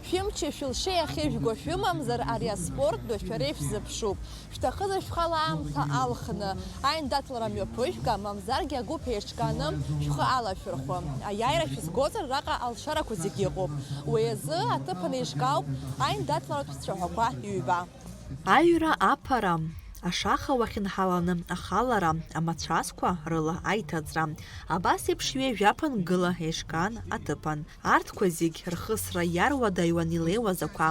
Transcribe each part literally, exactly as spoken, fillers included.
Шәымчи шәылшеи ахьыжәго шәымамзар, ари аспорт ду шәара ишәзыԥшуп. Шәҭахызар шәхала аамҭа алхны, аиндаҭлара мҩаԥыжәга, мамзаргьы агәыԥ еиҿкааны шәхы алашәырхәы. Аиааира шәызгозар, араҟа алшарақәа зегьы ыҟоуп. Уи азы аҭыԥан еиҿкаауп аиндаҭларатә цәаҳәақәа ҩба. Аҩра, аԥара, ашаха уахьынҳаланы ахалара, амацәазқәа рыла аиҭаҵра, абас еиԥш ҩажәа ԥынгыла еиҿкаан аҭыԥан. Арҭқәа зегь рхысра иаруадаҩуан илеиуаз ақәа,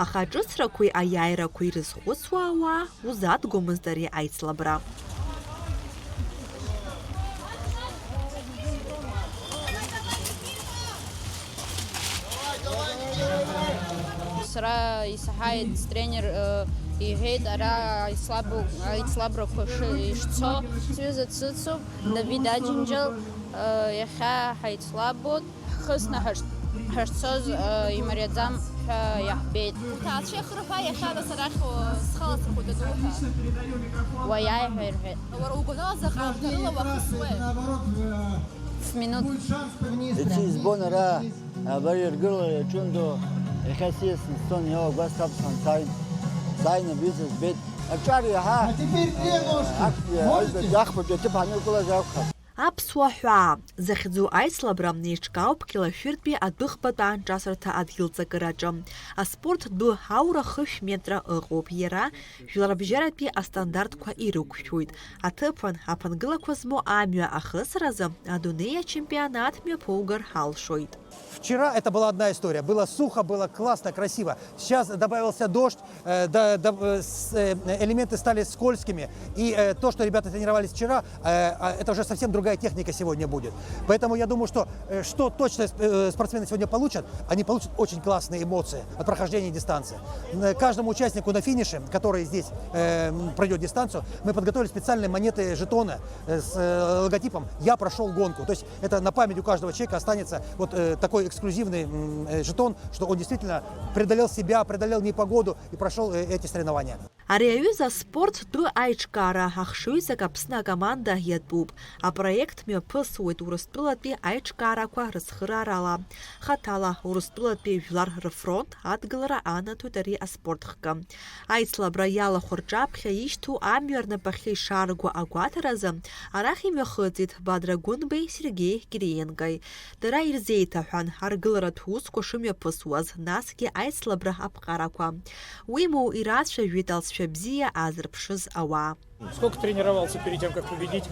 аха аҿыцрақәеи аиааирақәеи ирызхәыцуа ауаа узадгомызт ари аицлабра. Сара исаҳаит, стренер, э, иҳәеит, ара аицлабу-, аицлабрақәа шы-, ишцо. Сҩыза дсыцуп, Давид Аџьынџьал, э, иахьа ҳаицлабуеит. Ҳхысны ҳаш-, ҳашцоз, э, имариаӡам ҳәа иаҳбеит. Уҭаацәа ихырҳәа иахьа нас арахь, о, схы аласырхәит ануҳәа. Уаиааи ҳәа ирҳәеит. Уара угәанала заҟа аамҭа рыла уахысуеи? Ф-минуҭ. Ици избон ара, абар иргыло иаҿындоу, иахьа сиасны сцон, иоуа гәасҭап сан сааин. Сааин абҩыза збеит. Аҿар иаҳа, а, актәи аҩбатәи ахԥатәи аҭыԥ ҳанықәлаз акәхап. Аԥсуа ҳәаа захьӡу аицлабра еиҿкаауп Қьалашәыртәи адәыӷбатә аанҿасырҭа адгьылҵакыраҿы. Аспорт ду аура хышә метра ыҟоуп, иара жәларбжьаратәи астандартқәа ирықәшәоит. Аҭыԥан аԥынгылақәа змоу амҩа ахысразы адунеи ачемпионат мҩаԥугар алшоит. Вчера это была одна история. Было сухо, было классно, красиво. Сейчас добавился дождь, э, да, да, э, с-, э, элементы стали скользкими. И, э, то, что ребята тренировались вчера, э, а, это уже совсем другая техника сегодня будет. Поэтому я думаю, что, э, что точно, э, спортсмены сегодня получат, они получат очень классные эмоции от прохождения дистанции. Н-, каждому участнику на финише, который здесь, э, м, пройдет дистанцию, мы подготовили специальные монеты, жетоны, э, с, э, логотипом «Я прошел гонку». То есть это на память у каждого человека останется вот, э, такой эксклюзивный, м, э, жетон, что он действительно преодолел себя, преодолел непогоду и прошел, э, эти соревнования. Ари аҩыза аспорт ду аиҿкаара ахшыҩзак Аԥсны акоманда иатәуп. Апроект мҩаԥысуеит Урыстәылатәи аиҿкаарақәа рыцхыраарала. Хаҭала Урыстәылатәи жәлар рфронт адгылара анаҭоит ари аспорт хкы. Аицлабра иалахәу рҿаԥхьа ишьҭоу амҩа рнапахьы ишаарго агәаҭаразы арахь имҩахыҵит Бадра Гәынбеи Сергеи Кириенкои. Дара ирзеиҭаҳәан, аргыларатә усқәа шымҩаԥысуаз, насгьы аицлабра аԥҟарақәа. Уимоу, ирацәажәеит алҵшәа бзиа аазырԥшыз ауаа. Сколько тренировался перед тем, как победить?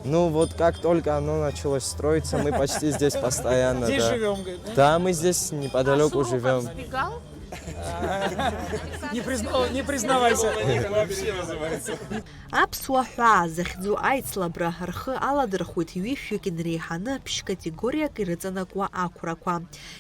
Ну, вот как только оно началось строиться, мы почти здесь постоянно, Здесь да. Живём, говорит, да? Да, мы здесь неподалёку живём. Сбегал? Не призна-, не признавайся. Аԥсуа ҳәаа захьӡу аицлабра рхы аладырхәит ҩышәҩык инреиҳаны ԥшь-категориак ирыҵанакуа ақәрақәа.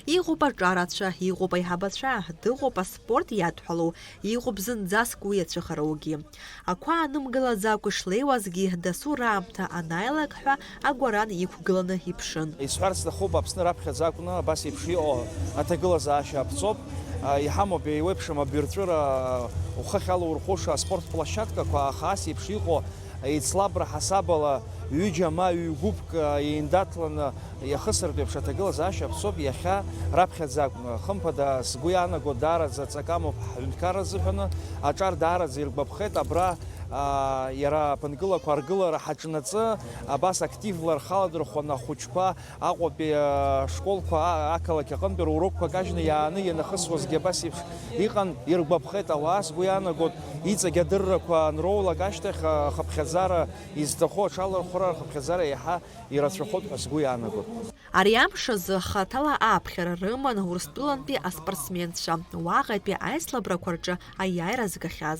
Иҟоуп аҿарацәа, иҟоуп аиҳабацәа, дыҟоуп аспорт иадҳәалоу, иҟоуп зынӡаск уи иацәыхараугьы. Ақәа анымгылаӡакәа ишлеиуазгьы, дасу раамҭа анааилак ҳәа агәаран иқәгыланы иԥшын. Исҳәарц сҭахуп, Аԥсны раԥхьаӡа акәны абас еиԥш иҟоу аҭагылазаашьа аԥҵоуп. Иҳамоуп еиуеиԥшым абаҩрҵәыра, ухыхь алаурхәыша аспорт площадкақәа, аха ас еиԥш иҟоу еицлабра ҳасабала ҩыџьа ма ҩ-гәыԥк еиндаҭланы иахысыртә еиԥш аҭагылазаашьа аԥҵоуп иахьа раԥхьаӡа акәны. Хымԥада, сгәы иаанаго, даараӡа ҵакы амоуп ҳҳәынҭқарра азыҳәаны, аҿар даараӡа иргәаԥхеит, абра, аа, иара аԥынгылақәа аргылара ҳаҿнаҵы, абас активла рхы аладырхәуан ахәыҷқәа, Аҟәатәи, аа, школқәа, а-, ақалақь аҟынтәи рурокқәа кажьны иааны ианахысуазгьы абас еиԥш иҟан, иргәаԥхеит ауаа, сгәы иаанагоит, иҵегь адыррақәа анроулак ашьҭахь, а, ахыԥхьаӡара изҭаху аҽалархәра, ахыԥхьаӡара еиҳа ирацәахоит ҳәа сгәы иаанагоит. Ари амш азы хаҭала ааԥхьара рыман Урыстәылантәи аспортсменцәа, уаҟатәи аицлабрақәа рҿы аиааира згахьаз.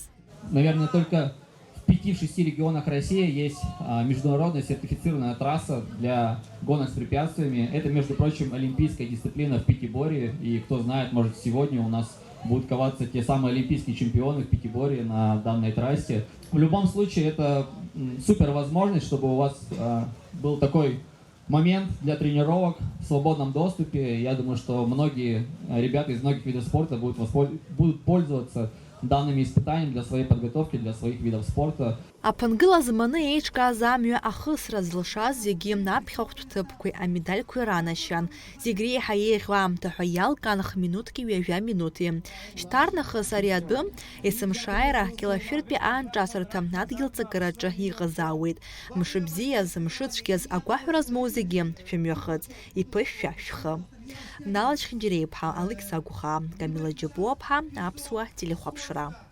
Наверное, только в пяти-шести регионах России есть, а, международная сертифицированная трасса для гонок с препятствиями. Это, между прочим, олимпийская дисциплина в пятиборье. И кто знает, может, сегодня у нас будут коваться те самые олимпийские чемпионы в пятиборье на данной трассе. В любом случае, это, м, супер возможность, чтобы у вас, а, был такой момент для тренировок в свободном доступе. Я думаю, что многие, э, ребята из многих видов спорта будут восполь-, будут пользоваться Данными испытаниями для своей подготовки, для своих видов спорта. Аԥынгыла зманы еиҿкааз амҩа ахысра зылшаз зегьы аԥхьахәтә ҭыԥқәеи амедальқәеи ранашьан. Зегь реиҳа еиӷьу аамҭа ҳәа иалкаан хминуҭки ҩажәа минути. Шьҭарнахыс ари атәы есымшааира кьалашәыртәи аанҿасырҭа адгьыл ҵакыраҿы иҟазаауеит. Мшыбзиаз, мшыцәгьаз, агәаҳәара змоу зегьы шәымҩахыҵ, иԥышәшәа шәхы. Нала Чхьынџьариа-иԥҳа, Алықьса Гәхаа, Камила Џьапуа-ԥҳа, Аԥсуа телехәаԥшра.